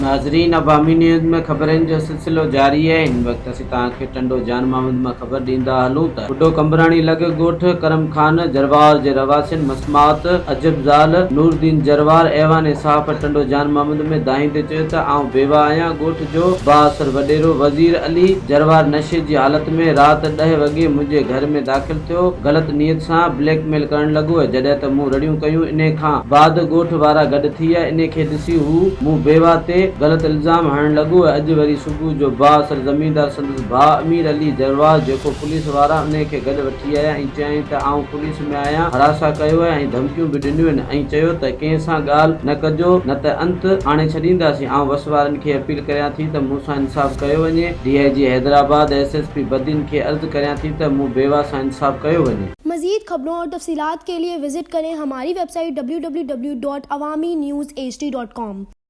ناظرين عوامي نيوز ۾ خبرن جو سلسلو جاري آهي هن وقت اسين توهان کي ٽنڊو جان محمد مان خبر ڏيندا هلون ته ٻڍو قمبراڻي لڳ ڳوٺ ڪرم خان جروار جي رهواسين مسمات عجب زال نور الدين جروار ايوان صحافت ٽنڊو جان محمد ۾ دانهيندي چيو ته آئون بيواهه آهيان ڳوٺ جو بااثر وڏيرو وزير علي جروار نشي جي حالت ۾ رات ڏهه وڳي منهنجي گهر ۾ داخل ٿيو غلط نيت سان بليڪ ميل ڪرڻ لڳو جڏهن ته مون رڙيون ڪيون انهي کان بعد ڳوٺ وارا گڏ ٿي ويا انهي کي ڏسي هو مون بيواهه تي غلط الزام هڻڻ لڳو ۽ اڄ وري صبح جو بااثر زميندار سندس ڀاء امير علي جروار جيڪو پوليس وارا انهي کي گڏ وٺي آيا ۽ چيائين ته آئون پوليس ۾ آهيان هراسان ڪيو آهي ۽ ڌمڪيون به ڏنيون آهن ۽ چيو ته ڪنهن سان ڳالهه نه ڪجو نه ته انت آڻي ڇڏينداسين آئون وس وارن کي اپيل ڪريان ٿي ته مون سان انصاف ڪيو وڃي D I G Hyderabad S S P Badin کي عرض ڪريان ٿي ته مون بيواهه سان انصاف ڪيو وڃي. مزيد خبرون اور تفصيلات ڪي لئي وزٽ ڪرين ھماري website W W W dot Awami news H D dot com.